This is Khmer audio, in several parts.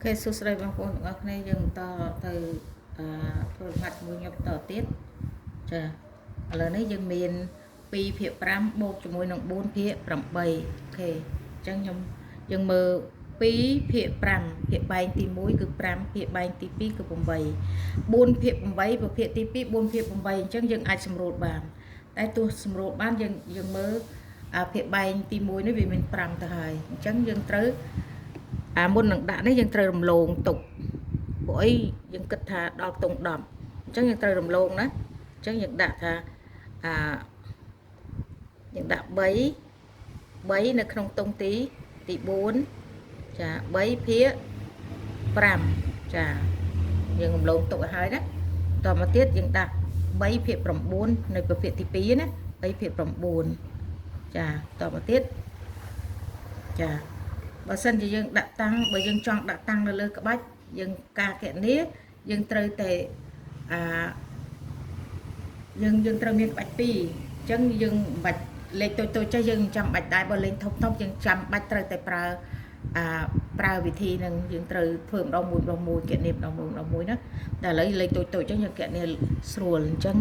ខេសួស្តីបងប្អូនទាំងអស់គ្នាយើងបន្តទៅអឺធ្វើលំហាត់ជាមួយខ្ញុំបន្តទៀតចាឥឡូវនេះយើងមាន2ភាគ5បូកជាមួយនឹង4ភាគ8អូខេអញ្ចឹងខ្ញុំយើងមើល2ភាគ5ភាគបែងទី1គឺ5ភាគបែងទី2គឺ8 4ភាគ8ប្រភេទទី2 4ភាគ8អញ្ចឹងយើងអាចសម្រួលបានតែទោះសម្រួលបានយើងយើងមើលអាភាគបែងទី1នេះវាមាន5ទៅហើយអញ្ចឹងយើងត្រូវ អាមុននឹងដាក់នេះយើងត្រូវរំលងទុកព្រោះអីយើងគិតថាដល់ខ្ទង់10អញ្ចឹងយើងត្រូវរំលងណាអញ្ចឹងយើងដាក់ថាអាយើងដាក់3 3នៅក្នុងតុងទីទី4ចា3ភាគ5ចាយើងរំលងទុកឲ្យហើយណាតមកទៀតយើងដាក់3ភាគ9នៅប្រភេទទី2ណា3ភាគ9ចាតមកទៀតចា បើសិនជាយើងដាក់តាំងបើយើងចង់ដាក់តាំងនៅលើក្បាច់យើងការកណនីយើងត្រូវតែអាយើងយើងត្រូវមានក្បាច់ពីរអញ្ចឹងយើងមិនបាច់លេខតូចតូចចេះយើងមិនចាំបាច់ដែរបើលេខធំធំយើងចាំបាច់ត្រូវតែប្រើអាប្រើវិធីនឹងយើងត្រូវធ្វើម្ដងមួយម្ដងមួយកណនីម្ដងមួយម្ដងមួយណាតែឥឡូវលេខតូចតូចអញ្ចឹងយើងកណនីស្រួលអញ្ចឹង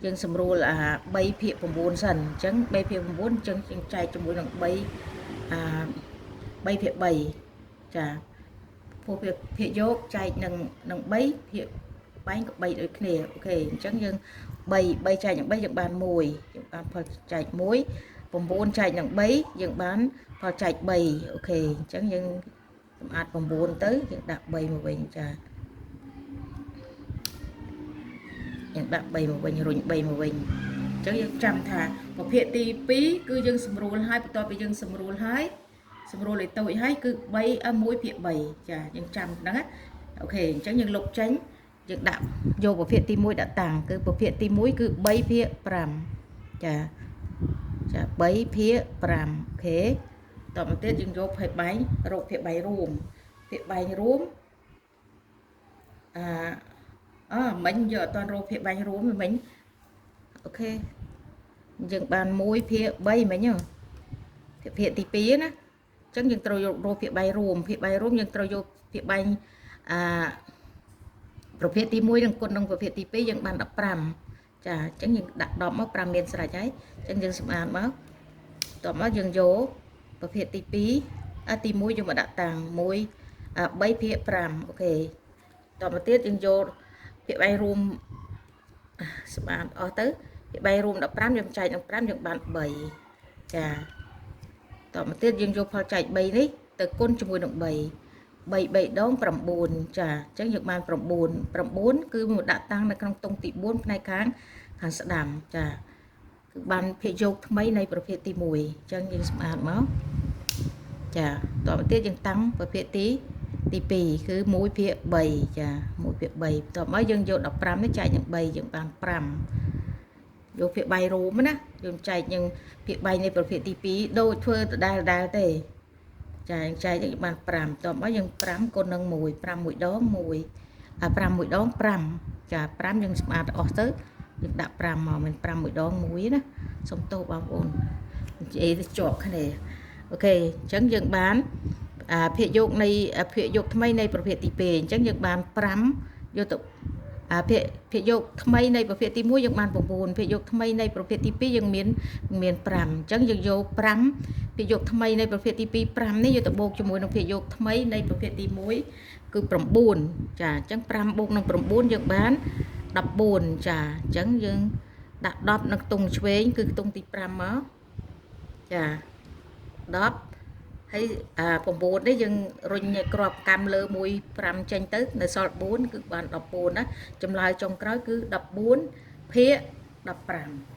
យើងសម្រួលអា3ភាគ9សិនអញ្ចឹង3ភាគ9អញ្ចឹងយើងចែកជាមួយនឹង3អា 3ភាគ3ចាព្រោះវាភាគយកចែកនឹងនឹង3ភាគបែងក៏3ដូចគ្នាអូខេអញ្ចឹងយើង3 3ចែកនឹង3យើងបាន1យើងបានផលចែក1 9ចែកនឹង3យើងបានផលចែក3អូខេអញ្ចឹងយើងសម្អាត9ទៅយើងដាក់3មកវិញចាយើងដាក់3មកវិញរុញ3មកវិញអញ្ចឹងយើងចាំថាប្រភេទទី2គឺយើងសម្រួលហើយបន្ទាប់ពីយើងសម្រួលហើយ សម្រួលឲ្យតូចហើយគឺ3 1ភាគ3ចាយើងចាំហ្នឹងណាអូខេអញ្ចឹងយើងលុបចេញយើងដាក់យកប្រភេទទី1ដាក់តាំងគឺប្រភេទទី1គឺ3ភាគ5ចាចា3ភាគ5អូខេតមកទៀតយើងយកភាគបែងរកភាគបែងរួមភាគបែងរួមអាអើមិញយកអត់ទាន់រកភាគបែងរួមទេមិញអូខេយើងបាន1ភាគ3មិញហ៎ភាគទី2ណា អញ្ចឹងយើងត្រូវយករកភាគបែងរួមភាគបែងរួមយើងត្រូវយកភាគបែងអាប្រភេទទី1និងគុណនឹងប្រភេទទី2យើងបាន15ចាអញ្ចឹងយើងដាក់10មក5មានស្រេចហើយអញ្ចឹងយើងសម្អាតមកតបមកយើងយកប្រភេទទី2អាទី1យើងមកដាក់តាំង1អា3ភាគ5អូខេតបមកទៀតយើងយកភាគបែងរួមសម្អាតអស់ទៅភាគបែងរួម15យើងចែកនឹង5យើងបាន3ចា តមកទៀតយើងយកផលចែក3នេះទៅគុណជាមួយនឹង3 3 3ដង9ចាអញ្ចឹងយើងបាន9 9គឺមកដាក់តាំងនៅក្នុងតុងទី4ផ្នែកខាងខាងស្ដាំចាគឺបានភាគយកថ្មីនៃប្រភេទទី1អញ្ចឹងយើងសម្អាតមកចាតមកទៀតយើងតាំងប្រភេទទីទី2គឺ1ភាគ3ចា1ភាគ3បន្ទាប់មកយើងយក15នេះចែកនឹង3យើងបាន5យកភាគបែងរួមណាយើងចែកនឹងភាគបែងនៃប្រភេទទី2ដូចធ្វើដដែលដដែលទេចាយើងចែកយើងបាន5តបមកយើង5គុណនឹង1 5មួយដង1អា5មួយដង5ចា5យើងសម្អាតអស់ទៅយើងដាក់5មកមិន5មួយដង1ណាសុំទោសបងប្អូននិយាយទៅជាប់គ្នាអូខេអញ្ចឹងយើងបានអាភាគយកនៃភាគយកថ្មីនៃប្រភេទទី2អញ្ចឹងយើងបាន5យកទៅអាភាគភាគយកថ្មីនៃប្រភេទទី1យើងបាន9ភាគយកថ្មីនៃប្រភេទទី2យើងមានមាន5អញ្ចឹងយើងយក5ភាគយកថ្មីនៃប្រភេទទី2 5នេះយកទៅបូកជាមួយនឹងភាគយកថ្មីនៃប្រភេទទី1គឺ9ចាអញ្ចឹង5បូកនឹង9យើងបាន14ចាអញ្ចឹងយើងដាក់10នៅខ្ទង់ឆ្វេងគឺខ្ទង់ទី5មកចា10ហើយអា9នេះយើងរុញក្របកម្មលើ1 5ចេញទៅនៅសល់4គឺបាន14ណាចម្លើយចុងក្រោយគឺ14ភាគ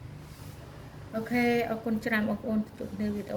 15អូខេអរគុណច្រើនបងប្អូនជួបគ្នាវីដេអូ